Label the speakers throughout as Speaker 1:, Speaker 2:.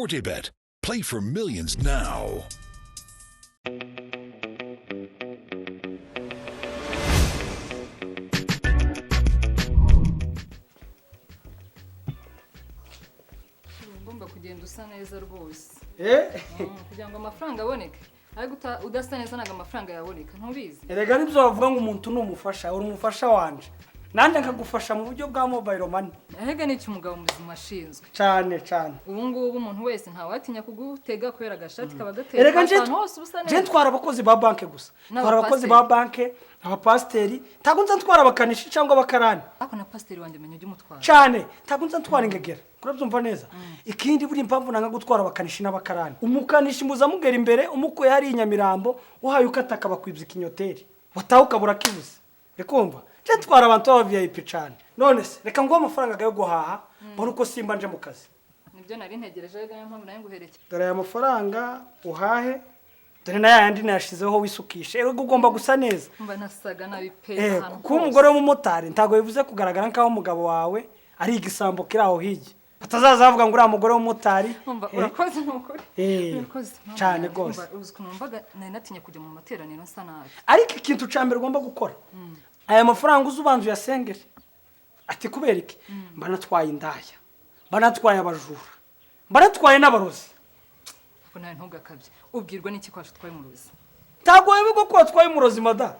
Speaker 1: ForteBet. Play for millions now.
Speaker 2: Ugomba kugenda usa neza rwose.
Speaker 3: Eh?
Speaker 2: Kugira ngo amafaranga aboneke. Ariko udasa neza ntabwo amafaranga yaboneka, ntubizi?
Speaker 3: Erega nibyo bavuga ngo umuntu ni umufasha, uri umufasha wanje. Nanjye nkagufasha mu buryo bwa mobile money.
Speaker 2: Erega ni iki umugabo muzima ashinzwe?
Speaker 3: Cyane cyane.
Speaker 2: Ubu ngubu umuntu wese ntawatinya kugutega kubera agashati kaba gateye.
Speaker 3: Erega nje
Speaker 2: ahantu hose uba usa
Speaker 3: nje
Speaker 2: neza.
Speaker 3: ntwara abakozi ba banke gusa. Ntwara abakozi ba banke, abapasiteri, ntabwo nza ntwara abakanishi cyangwa abakarani.
Speaker 2: Ariko na pasiteri wanjye menya ujye umutwara.
Speaker 3: Cyane, ntabwo nza ntwara ingegera. Urabyumva neza? Ikindi buri impamvu nanga gutwara abakanishi n'abakarani. Umukanishi muzamugera imbere, umukuye hari inyamirambo, uhaye ukataka bakwibye ikinyoteri. Wataha ukabura kibuze. Rekumva? Nje ntwara abantu ba VIP cyane. None se reka nguhe amafaranga yo guhaha, mbone uko simba nje mu kazi.
Speaker 2: Nibyo nari ntegereje, rega niyo mpamvu nayo nguherekeye.
Speaker 3: Dore aya mafaranga uhahe, dore na yandi nayashizeho wisukishe. Erega ugomba gusa neza.
Speaker 2: Mba nasaga nabi pe ahantu.
Speaker 3: Kuba umugore w'umumotari ntabwo bivuze kugaragara nk'aho umugabo wawe ari igisambo kiri aho hirya. Batazaza bavuga ngo uriya mugore w'umumotari.
Speaker 2: Umva urakoze nukuri. Urakoze
Speaker 3: cyane rwose.
Speaker 2: Uzi ukuntu numvaga nari natinye kujya mu materaniro nsa nabi.
Speaker 3: Ariko ikintu cya mbere ugomba gukora, aya mafaranga uzi ubanza uyasengere. Ati kubera iki? Mba natwaye indaya, mba natwaye abajura, mba natwaye n'abarozi.
Speaker 2: Ariko nawe ntugakabye, ubwirwa n'iki ko watwaye umurozi?
Speaker 3: Ntabwo weberwa ko watwaye umurozi mada.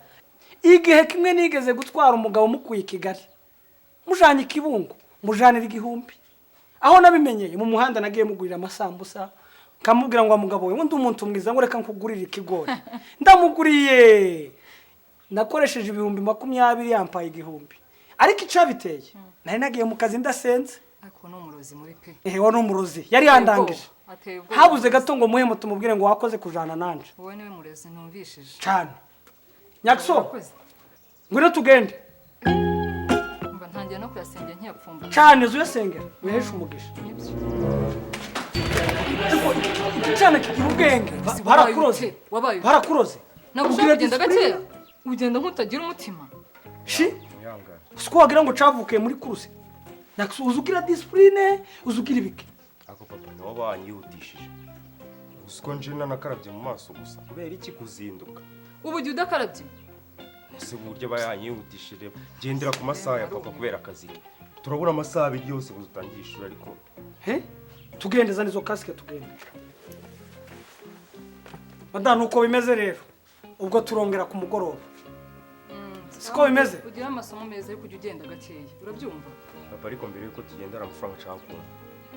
Speaker 3: Igihe kimwe nigeze gutwara umugabo mukuye i Kigali, mujanye i Kibungo, mujanira 1000. Aho nabimenyeye mu muhanda nagiye mugurira amasambusa, nkamubwira ngo mugabo we undi umuntu mwiza ngo reka nkugurire ikigori. Ndamuguriye, nakoresheje 20,000 yampaye 1000. Ariko icabiteye nari nagiye mu kazi ndasenze.
Speaker 2: Ariko ni umurozi muri pe.
Speaker 3: Wa ni umurozi yari yandangije.
Speaker 2: Ateye ubwoba.
Speaker 3: Habuze gato ngo muhe moto mubwire ngo wakoze kujana nanje.
Speaker 2: Wowe niwe murozi numvishije.
Speaker 3: Cyane. Nyakso, ngwino tugende.
Speaker 2: Mba ntangiye no kuyasengera nkiyapfumba.
Speaker 3: Cyane uzuyasengera, wiheshe umugisha. Cyane kigira ubwenge. Barakuroze.
Speaker 2: Wabaye.
Speaker 3: Barakuroze.
Speaker 2: Ntabwo ushobora kugenda gakeya. Ugenda nk'utagira umutima.
Speaker 3: Shi? Siko wagira ngo cavukiye muri kuruse. Nyakso uzugira discipline, uzugira ibiki.
Speaker 4: Ako papa niwo banyihutishije. Usiko nje nanakarabye mu maso gusa kubera iki kuzinduka?
Speaker 2: Ubu ujya udakarabye?
Speaker 4: Ese uburyo bayanyihutishije gendera ku masaha ya papa kubera akazi. Turabura amasaha abiri yose ngo dutangire ishuri ariko.
Speaker 3: He? Tugendeza nizo kasike tugende. Madame uko bimeze rero. Ubwo turongera ku mugoroba. Siko bimeze?
Speaker 2: Ugira amasomo meza yo kujya ugenda gakeya. Urabyumva?
Speaker 4: Papa ariko mbere yuko tugenda amafaranga nshaka kubona.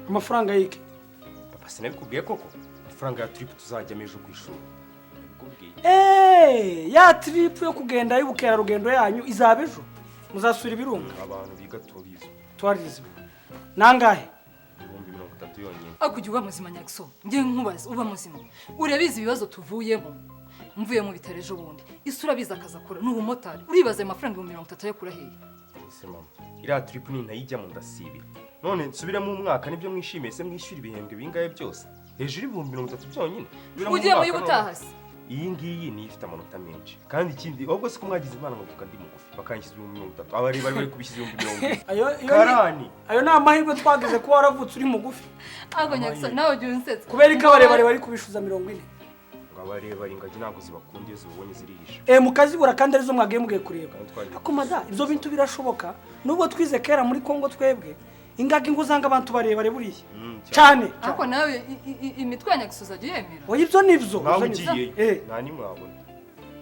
Speaker 3: Amafaranga yiki?
Speaker 4: Papa sinabikubwiye koko? Amafaranga ya trip tuzajya ejo ku ishuri. Nabikubwiye.
Speaker 3: Ya trip yo kugenda y'ubukerarugendo yanyu izaba ejo. Muzasura ibirunga.
Speaker 4: Abantu biga tourism.
Speaker 3: Tourism. Nangahe?
Speaker 4: 30,000 yonyine.
Speaker 2: Akujya uba muzima Nyakso. Ngiye nkubaza uba muzima. Urabizi ibibazo tuvuyemo. Mvuye mu bitaro ejo bundi. Isura biza akazakora n'ubumotari. Uribaza amafaranga 30,000 yo kura hehe?
Speaker 4: Ese mama, iriya trip ni ntayijya mu ndasibira. None nsubiremo umwaka nibyo mwishimiye se mwishyura ibihembwe bingahe byose? Hejuru 30,000 byonyine.
Speaker 2: Ugiye mu y'ubutaha se?
Speaker 4: Iyi ngiyi ni ifite amanota menshi. Kandi ikindi ahubwo se ko mwagize imana ngo ndi mugufi bakanshyize 30,000. Abari bari kubishyize 40,000.
Speaker 3: Ayo
Speaker 4: karani.
Speaker 3: Ayo ni amahirwe twagize kuba waravutse uri mugufi.
Speaker 2: Ago Nyakso nawe ujye unsetsa.
Speaker 3: Kubera ko abarebare bari kubishuza 40.
Speaker 4: Abarebare ingagi ntabwo zibakunda iyo zibonye zirihisha.
Speaker 3: Mukazibura kandi arizo mwagiye mugiye kureba. Ariko mada ibyo bintu birashoboka nubwo twize kera muri Kongo twebwe ingagi ngo uzanga abantu barebare buriya. Cyane.
Speaker 2: Ariko nawe imitwe ya Nyakso uzajya uyemera.
Speaker 3: Oya ibyo nibyo.
Speaker 4: Nawe ugiye. Nta nimwe wabona.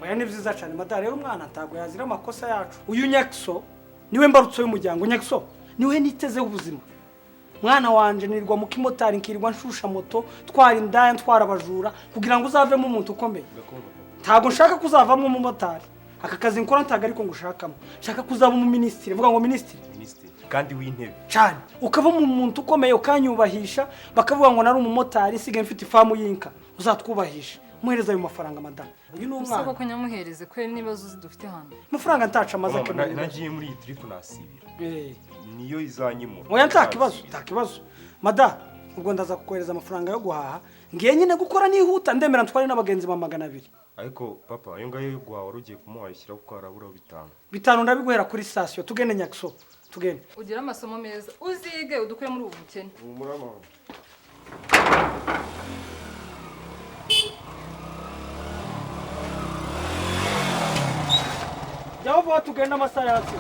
Speaker 3: Oya ni byiza cyane mada rero umwana ntago yazira amakosa yacu. Uyu Nyakso niwe mbarutso y'umuryango. Nyakso niwe nitezeho ubuzima. Mwana wanje nirwa mu kimotari nkirwa nshusha moto twara indaya ntwara abajura kugira ngo uzavemo umuntu ukomeye. Ntago nshaka kuzavamo umumotari. Aka kazi nkora ntago ariko ngushakamo. Nshaka kuzaba umuminisitiri. Vuga ngo minisitiri.
Speaker 4: Minisitiri kandi w'intebe.
Speaker 3: Cyane. Ukava mu muntu ukomeye ukanyubahisha bakavuga ngo nari umumotari sigaye mfite ifamu y'inka. Uzatwubahisha. Muhereza ayo mafaranga madame. Uyu ni umwana.
Speaker 2: Usoko ko nyamuhereze kweri nibazo dufite hano.
Speaker 3: Amafaranga ntaca amaze
Speaker 4: akemura. Nagiye muri iyi trip nasibira. Niyo izanyimura.
Speaker 3: Oya nta kibazo, nta kibazo. Mada, ubwo ndaza kukohereza amafaranga yo guhaha. Ngiye nyine gukora nihuta ndemera ntware n'abagenzi ba 200.
Speaker 4: Ariko papa ayo ngayo yo guhaha wari ugiye kumuha ishyira kuko harabura 5.
Speaker 3: 5 ndabiguhera kuri station tugende Nyakso. Tugende.
Speaker 2: Ugira amasomo meza. Uzige udukure muri ubu bukene.
Speaker 4: Humura mama.
Speaker 3: Jyaho vuba tugenda amasaha yatse.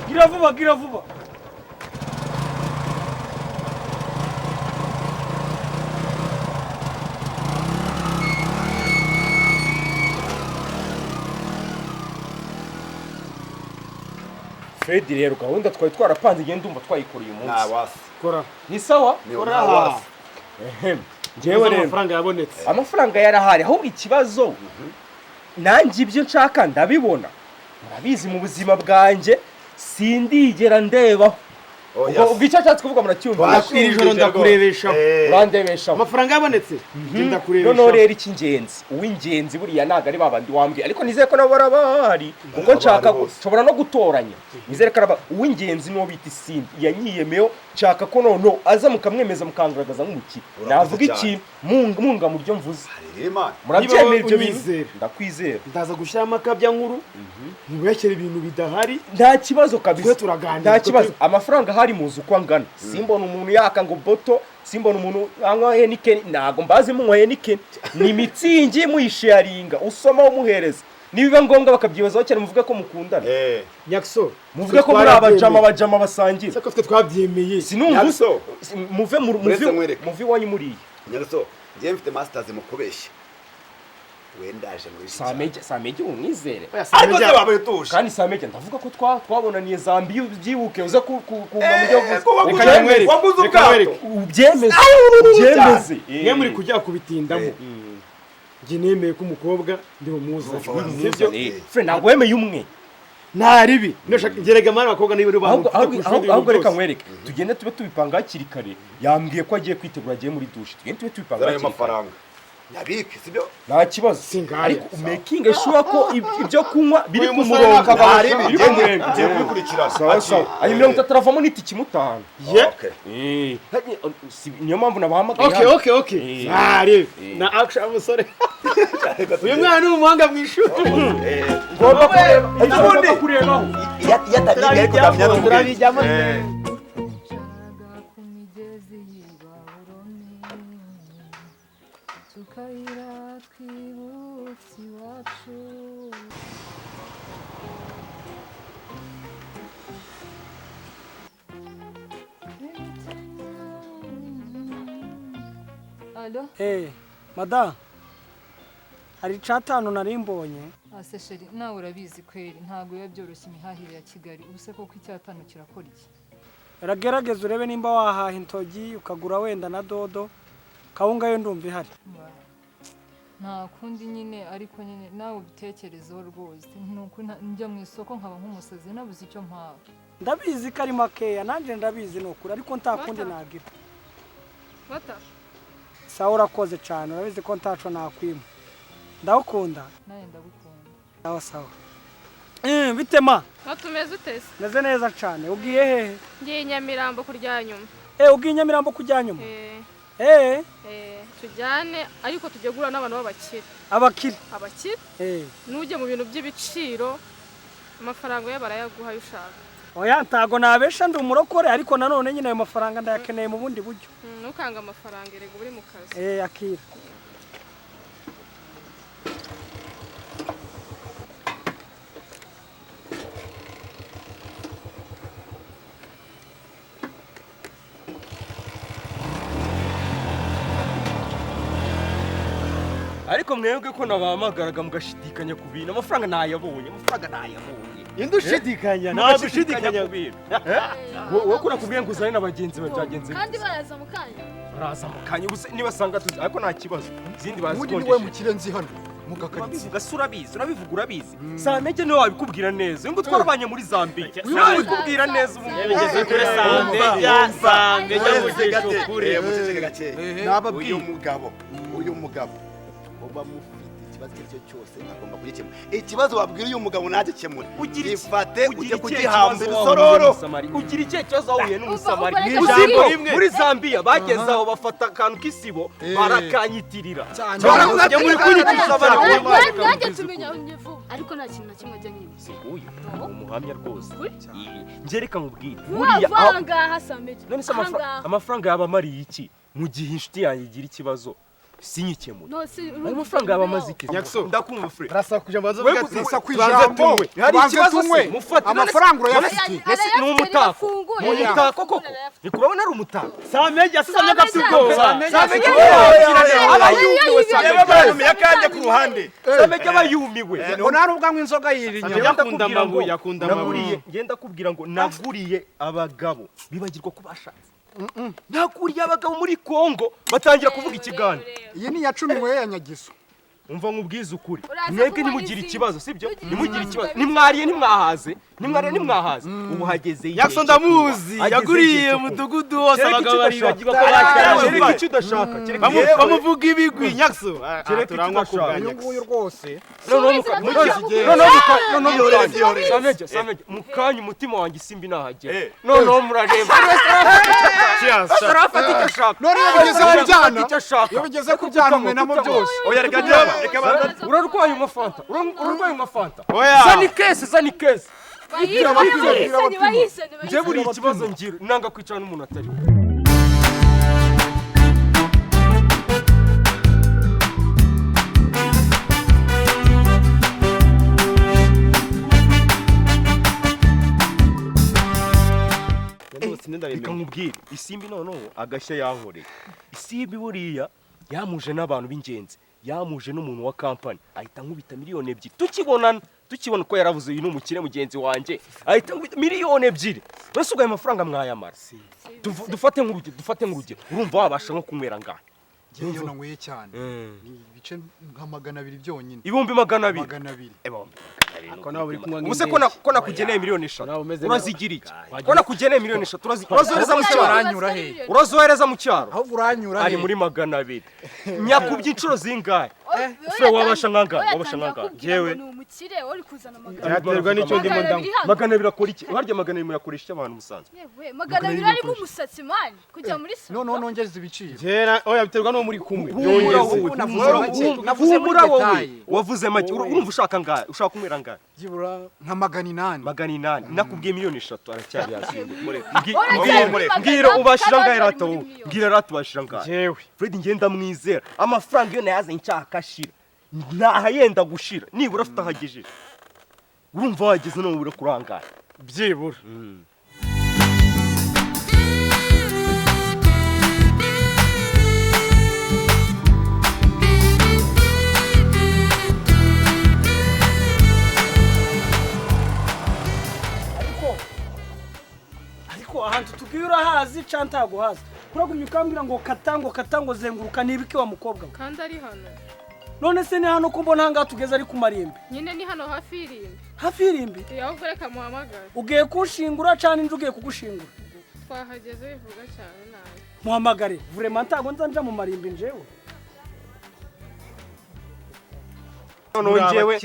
Speaker 3: Gira vuba, gira vuba.
Speaker 4: Fred rero gahunda twari twarapanze igenda ndumva twayikoreye uyu munsi.
Speaker 5: Nta wasi.
Speaker 6: Kora.
Speaker 4: Ni sawa?
Speaker 6: Kora.
Speaker 4: Ehem. Njyewe rero
Speaker 6: amafaranga yabonetse.
Speaker 4: Amafaranga yarahari ahubwo ikibazo nanjye ibyo nshaka ndabibona. Murabizi mu buzima bwanjye sindigera ndebaho. Ubwo icyo nshatse kuvuga muracyumva.
Speaker 6: Iri joro ndakurebesha.
Speaker 4: Urandebesha.
Speaker 6: Amafaranga yabonetse? Ndakurebesha.
Speaker 4: Noneho rero icy'ingenzi, uw'ingenzi buriya ntago ari babandi wambwiye ariko nizere ko nabo barabahari kuko nshaka nshobora no gutoranya. Nizere ko araba uw'ingenzi niwo bita Isimbi yanyiyemeyo nshaka ko noneho aza mukamwemeza mukangaragaza nk'umukire. Navuga iki munga mu byo mvuze. Murabyemera ibyo bintu? Ndakwizera.
Speaker 6: Ndaza gushyiramo akabya nkuru ntibeshyere ibintu bidahari.
Speaker 4: Nta kibazo kabisa.
Speaker 6: Twe
Speaker 4: Nta kibazo. Amafaranga hari muzu uko angana. Simbona umuntu yaka ngo boto, simbona umuntu anywa Heineken, ntago mbazi munywa Heineken. Ni mitsingi muyisharinga, usoma umuhereza. Nibiba ngombwa bakabyibazaho cyane muvuga ko mukundana.
Speaker 6: Nyakso,
Speaker 4: muvuga ko muri abajama abajama basangira.
Speaker 6: Sako twe twabyemeye.
Speaker 4: Sinumva muve muve muve wanyu muriye.
Speaker 5: Nyakso, ngiye mfite masters mu kubeshya. Wendaje muri
Speaker 4: Samege, Samege umwizere.
Speaker 5: Ariko se babaye utuje.
Speaker 4: Kandi Samege ndavuga ko twabonaniye Zambia ubyibuke uza ku mujyo vuze.
Speaker 5: Waguze ubwato.
Speaker 4: Ubyemeze. Ubyemeze.
Speaker 6: Mwe muri kujya kubitindamo. Nge nemeye ko umukobwa ndi bumuza.
Speaker 4: Sivyo? Fre ntabwo wemeye umwe.
Speaker 6: Nta ribi. Ndoshaka ngerega mara abakobwa niba uri bantu.
Speaker 4: Ahubwo reka nkwereke. Tugende tube tubipanga hakiri kare. Yambwiye ko agiye kwitegura agiye muri douche. Tugende tube tubipanga hakiri kare.
Speaker 5: Nyabike sibyo?
Speaker 4: Nta kibazo. Ariko making sure ko ibyo kunywa biri ku murongo.
Speaker 5: Biri ku murongo. Ngiye kubikurikira.
Speaker 4: Sawa sawa. Ayo 30 avamo n'itiki mutanu.
Speaker 5: Okay.
Speaker 4: Niyo mpamvu nabahamagaye.
Speaker 6: Okay okay okay. Ari na action musore. Uyu mwana ni umuhanga mu ishuri.
Speaker 4: Ngomba kureba. Ngomba kurebaho.
Speaker 5: Yatabyiga ariko ndamya
Speaker 6: turabijyamo.
Speaker 2: Tukayira twibutse iwacu. Alo?
Speaker 3: Mada, hari icatanu nari mbonye.
Speaker 2: Ase sheri, nawe urabizi kweri ntabwo biba byoroshye imihahire ya Kigali. Ubuse koko icyatanu kirakora iki?
Speaker 3: Ragerageza urebe nimba wahaha intogi ukagura wenda na dodo. Kawunga yo ndumva ihari.
Speaker 2: Nta kundi nyine ariko nyine nawe ubitekerezeho rwose. Nuko njya mu isoko nkaba nk'umusazi nabuze icyo mpaha.
Speaker 3: Ndabizi ko ari makeya nanjye ndabizi nukuri ariko nta kundi nagira.
Speaker 7: Bata.
Speaker 3: Sawa urakoze cyane urabizi ko ntaco nakwima. Ndagukunda.
Speaker 2: Nawe ndagukunda.
Speaker 3: Sawa sawa. Bitema.
Speaker 7: Batumeze utese.
Speaker 3: Meze neza cyane. Ugiye hehe?
Speaker 7: Ngiye Nyamirambo kurya nyuma.
Speaker 3: Ugiye Nyamirambo kurya nyuma?
Speaker 7: Tujyane ariko tujye gura n'abantu b'abakire.
Speaker 3: Abakire.
Speaker 7: Abakire? Nujye mu bintu by'ibiciro amafaranga yo barayaguha ayo ushaka.
Speaker 3: Oya ntago nabesha ndi umurokore ariko nanone nyine ayo mafaranga ndayakeneye mu bundi buryo.
Speaker 7: Ntukanga amafaranga erega uri mu kazi.
Speaker 3: Akira.
Speaker 4: Ariko mwebwe ko nabahamagaraga mugashidikanya ku bintu amafaranga nayabonye amafaranga nayabonye.
Speaker 6: Indi ushidikanya ntabwo ushidikanya
Speaker 4: ku bintu. Wowe ko nakubwiye ngo uzane n'abagenzi bawe byagenze.
Speaker 7: Kandi baraza mu kanya.
Speaker 4: Baraza mu kanya ubuse nibasanga tuzi ariko nta kibazo. Izindi bazikonjeshe.
Speaker 8: Ubundi niwe mukire nzi hano mugakaritsi.
Speaker 4: Urabivuga urabizi urabivuga urabizi. Samege niwe wabikubwira neza. Ngo twarabanye muri Zambia. Niwe wabikubwira neza ubu.
Speaker 6: Yabigeze kuri Samege Samege mugisha ukuri.
Speaker 5: Muceceke gake. Nababwiye uyu mugabo uba mufite ikibazo icyo cyose agomba kugikemura. Ikibazo wabwira uyu mugabo ntagikemure. Ifate ujye kugihamba ibisororo.
Speaker 4: Ugira ikihe kibazo wahuye n'umusamari? Uziko muri Zambia bageze aho bafata akantu k'isibo barakanyitirira.
Speaker 6: Muri kunyitirira
Speaker 7: nanjye tumenya vuba.
Speaker 9: Ariko nta kintu na kimwe ajya nyine.
Speaker 4: Si nguyu umuhamya rwose. Njye reka nkubwire.
Speaker 9: Buriya ahangaha Sameje.
Speaker 4: None se amafaranga yaba amariye iki mu gihe inshuti yanjye igira ikibazo sinyikemura? Ayo mafaranga yaba amaze iki? Ndakumva Fred.
Speaker 6: Rasa kujambo bazo
Speaker 8: rasa kwijambo.
Speaker 4: Hari ikibazo se? Mufate
Speaker 8: amafaranga urayafite.
Speaker 4: Ese ni umutako. Ni umutako koko. Ni kurabona ari umutako.
Speaker 6: Sameje asizamye gafite ubwoba.
Speaker 4: Sameje aba yumiwe. Sameje
Speaker 5: yakanje ku ruhande.
Speaker 4: Sameje aba yumiwe.
Speaker 8: Ngo nari ubwa inzoga yiri
Speaker 6: inyama. Yakunda amabuye, yakunda amabuye.
Speaker 4: Ngenda kubwira ngo naguriye abagabo bibagirwa ko bashatse. Naguriye abagabo muri Kongo batangira kuvuga ikigani.
Speaker 8: Iyi ni ya 10 we ya Nyagiso.
Speaker 4: Umva nkubwize ukuri. Mwebwe nimugire ikibazo sibyo? Nimugire ikibazo. Nimwariye nimwahaze. Nimwariye nimwahaze. Ubu hageze igihe.
Speaker 6: Yakso ndamuzi. Yaguriye mudugudu wose abagabo bari bagiba ko bakira.
Speaker 4: Kereka icyo udashaka.
Speaker 6: Bamuvuga ibigwi Nyakso.
Speaker 4: Kereka icyo udashaka.
Speaker 8: Uyu nguyu rwose.
Speaker 4: None Sameje mukanya umutima wanjye simbi nahagera. None murareba. Arafata icyo ashaka.
Speaker 8: None iyo bigeze ku byana. Iyo bigeze ku byana umenamo byose.
Speaker 5: Oya reka njyaba.
Speaker 4: Urarwaye unywa fanta. Urarwaye unywa fanta. Zani kese, zani kese. Njye buri ikibazo ngira nanga kwicara n'umuntu atari. Reka nkubwire isimbi noneho agashya yankoreye. Isimbi buriya yamuje n'abantu b'ingenzi. Yamuje n'umuntu wa kampani ahita nkubita miliyoni 2 tukibonana tukibona ko yaravuze uyu n'umukire mugenzi wanjye ahita nkubita miliyoni 2. None ubwo ayo mafaranga mwayamara dufate nk'urugero dufate nk'urugero urumva wabasha nko kunywera ngahe?
Speaker 8: Ngiye nanyweye cyane ni ibice nka 200 byonyine.
Speaker 4: Ibihumbi 200. Ubuse ko nakugeneye miliyoni 3 urazigira iki? Ko nakugeneye miliyoni 3 urazohereza mu cyaro. Urazohereza mu cyaro.
Speaker 8: Ahubwo uranyura
Speaker 4: ari muri 200. Nyakubye inshuro zingahe? Fre wabasha nkangahe? Wabasha nkangahe?
Speaker 6: Jewe
Speaker 9: ni umukire uri kuzana 200.
Speaker 6: Byaterwa n'icyo ndimo ndanywa.
Speaker 4: 200 akora iki? Harya 200 muyakoresha abantu musanzwe.
Speaker 9: Yewe 200 arimo umusatsi man kujya muri
Speaker 8: salon. No nongeze ibiciro.
Speaker 6: Jera oya biterwa no muri kumwe.
Speaker 4: Navuze wowe wavuze make urumva ushaka ngahe? Ushaka kunywera ngahe?
Speaker 8: Byibura nka 800.
Speaker 4: 800 nakubwiye miliyoni 3 aracyari hasi. Mbwira ubashira ngahe rata wowe? Mbwira rata ubashira ngahe?
Speaker 6: Jewe
Speaker 4: Fred ngenda mwizera amafaranga yo nayaza nshaka ashira. Nahayenda gushira nibura afite ahagejeje. Urumva wageze no ubura kurangara.
Speaker 6: Byibura.
Speaker 3: Ariko ahantu tugiye urahazi cyangwa ntaguhazi. Kuragumye ukambwira ngo katango katango zenguruka nibiki wa mukobwa we?
Speaker 7: Kandi ari hano.
Speaker 3: None se ni hano ko mbona hanga tugeze ari ku marimbi?
Speaker 7: Nyine ni hano hafi y'irimbi.
Speaker 3: Hafi y'irimbi?
Speaker 7: Ahubwo reka muhamagare.
Speaker 3: Ugiye kunshingura cyane inzu ugiye kugushingura?
Speaker 7: Twahageze bivuga cyane nabi.
Speaker 3: Muhamagare. Vraiment ntago nza nja mu marimbi njewe.
Speaker 4: None njyewe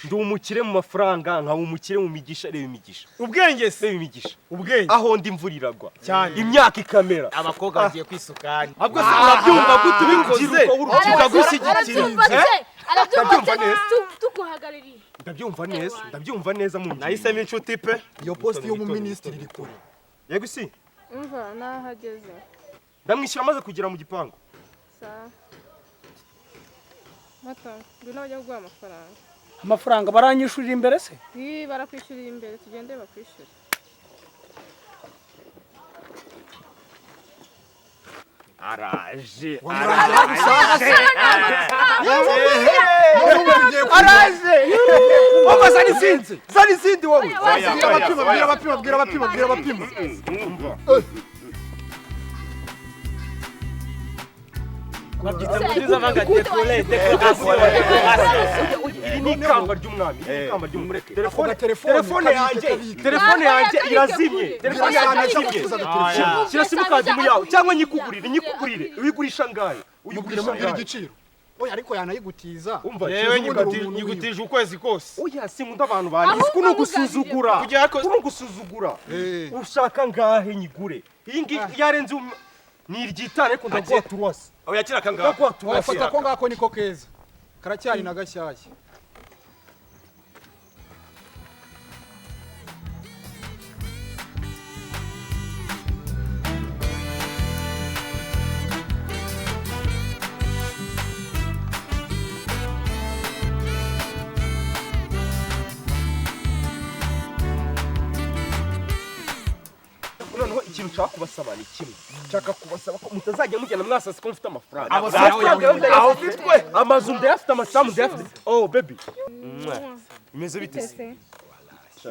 Speaker 4: ndi umukire mu mafaranga nkaba umukire mu migisha. Reba imigisha.
Speaker 6: Ubwenge se
Speaker 4: reba imigisha.
Speaker 6: Ubwenge.
Speaker 4: Aho ndi imvura iragwa.
Speaker 6: Cyane.
Speaker 4: Imyaka ikamera.
Speaker 6: Abakobwa bagiye kwisukanya. Ahubwo se urabyumva gute ubikoze? Tukagushyigikira.
Speaker 9: Arabyumva neza. Tuguhagarariye.
Speaker 4: Ndabyumva neza. Ndabyumva neza mu
Speaker 6: nahisemo inshuti pe.
Speaker 8: Iyo post yo mu ministry iri kure.
Speaker 4: Yego si?
Speaker 7: Umva nahageze.
Speaker 4: Ndamwishyura amaze kugera mu gipangu.
Speaker 7: Sawa. Mata, ngwino bajya kuguha amafaranga.
Speaker 3: Amafaranga baranyishurira imbere se?
Speaker 7: Ii barakwishyurira imbere tugende bakwishyure.
Speaker 4: Araje.
Speaker 8: Araje.
Speaker 4: Mama zani sinzi. Zani sinzi wowe.
Speaker 8: Bwira abapima, bwira abapima, bwira abapima.
Speaker 4: Iri ni ikamba ry'umwami, ikamba ry'umureke. Telefone yanjye, telefone yanjye irazimye. Telefone yanjye irazimye. Shyira simukadi mu yawe cyangwa nyikugurire, nyikugurire. Uyigurisha ngahe?
Speaker 8: Uyigurisha ngahe? Igiciro. Oya ariko yanayigutiza.
Speaker 6: Yewe nyigutije ukwezi kose.
Speaker 4: Oya sinkunda abantu bandi. Kuno gusuzugura. Kuno gusuzugura. Ushaka ngahe nyigure? Iyi ngiyi yarenze ni iryitane ariko ndaguha turuwasi.
Speaker 5: Oya kira kangako.
Speaker 8: Wafata ko ngako niko keza. Karacyari na gashyashya.
Speaker 4: Ikintu nshaka kubasaba ni kimwe, nshaka kubasaba ko mutazajya mugenda mwasasa ko mufite amafaranga.
Speaker 5: Amafaranga yo ndayafite,
Speaker 4: amazu ndayafite, amasambu ndayafite. Oh baby, bimeze bite se?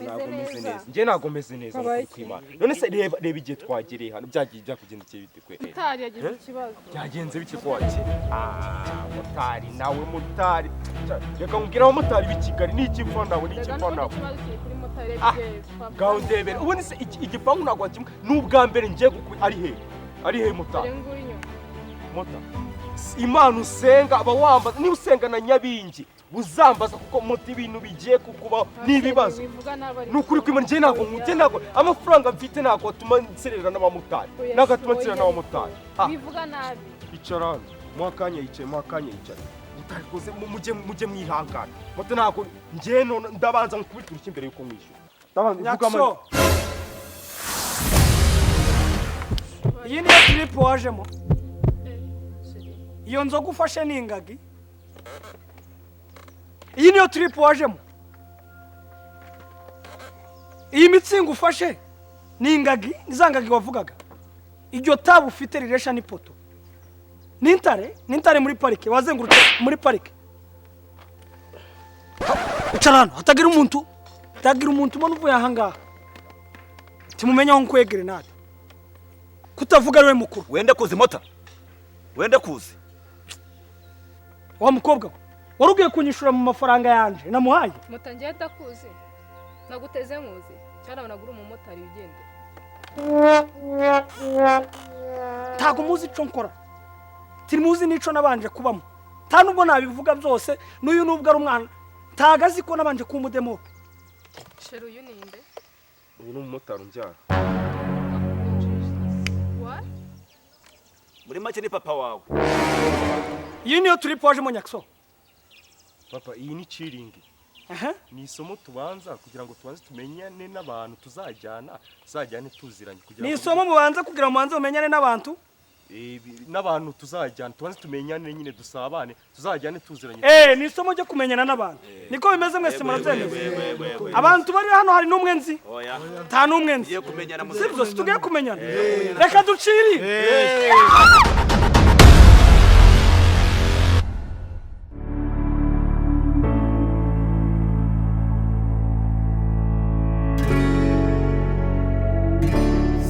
Speaker 4: Ntabwo meze neza, njye ntabwo meze neza kwimana. None se reba reba igihe twagereye hano, byagiye byakugendekeye bite kwe?
Speaker 7: Motari yagize ikibazo.
Speaker 4: Byagenze bite ko wakira? Motari nawe, motari reka nkubwire, abamotari b'i Kigali ni ikipfa nawe, ni ikipfa nawe. Ngaho ndebere ubundi se igipangu ntabwo wakimwe. Ni ubwa mbere ngiye ari he ari he motari? Mota Imana usenga aba wambaza, niba usenga na Nyabingi uzambaza, kuko moto ibintu bigiye kukubaho ni ibibazo. Ni ukuri kwimana, njye ntabwo njye ntabwo amafaranga mfite ntabwo atuma nserera n'abamotari, ntabwo atuma nserera n'abamotari.
Speaker 7: Bivuga nabi.
Speaker 4: Icara hano mwakanya, yicaye mwakanya, yicara motari rwose, mujye mwihangana. Moto ntabwo njye none ndabanza nkubita urushyi imbere yuko mwishyura.
Speaker 3: Nyakso, iyi niyo trip wajemo. Iyo nzoga ufashe ni ingagi. Iyi niyo trip wajemo. Iyi mitsingo ufashe ni ingagi, za ngagi wavugaga. Iryo tabu ufite riresha ni poto. Nintare, nintare muri parike, wazengurutse muri parike. Icara hano, hatagira umuntu, hatagira umuntu ubona uvuye aha ngaha. Timumenya aho nkuye grenade. Kutavuga ariwe mukuru.
Speaker 5: Wenda kuzi mota. Wenda kuzi.
Speaker 3: Wa mukobwa we, wari ugiye kunyishura mu mafaranga yanje namuhaye.
Speaker 7: Moto ngiye atakuzi. Naguteze nkuzi. Cyane nagura umumotari wigendera.
Speaker 3: Ntago muzi ico nkora. Tirimuzi nico nabanje kubamo. Nta nubwo nabivuga byose, n'uyu nubwo ari umwana. Ntago azi ko nabanje kumudemo.
Speaker 7: Sheru uyu ni nde?
Speaker 4: Uyu ni umumotari unjyana.
Speaker 7: What?
Speaker 5: Muri make ni papa wawe.
Speaker 3: Iyi niyo trip wajemo Nyakso.
Speaker 4: Papa, iyi ni chilling. Ni isomo tubanza kugira ngo tubanze tumenyane n'abantu tuzajyana, tuzajyane tuziranye kugira ngo.
Speaker 3: Ni isomo mubanza kugira ngo mubanze mumenyane n'abantu?
Speaker 4: N'abantu tuzajyana, tubanze tumenyane nyine, dusabane, tuzajyane tuziranye.
Speaker 3: Ni isomo ryo kumenyana n'abantu. Niko bimeze mwese murabyemeza. Abantu bari hano hari n'umwe nzi. Nta n'umwe nzi. Sibyo, tugiye kumenyana. Reka duciri.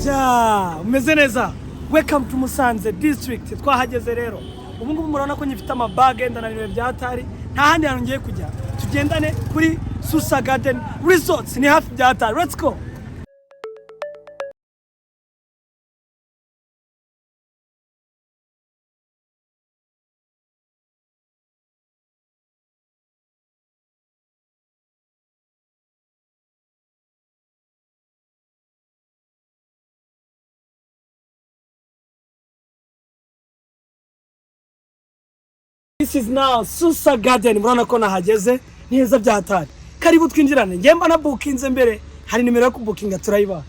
Speaker 3: Ja, umeze neza. Welcome to Musanze district. Twahageze rero. Ubu ngubu murabona ko nyifite amabage ndananiwe byatari. Nta handi hantu ngiye kujya. Tugendane kuri Susa Garden Resorts, ni hafi byatari. Let's go. This is now Susa Garden. Murabona ko nahageze neza byatari. Karibu twinjirane. Njye mba na bookinze mbere, hari nimero yo kubukinga turayibaha.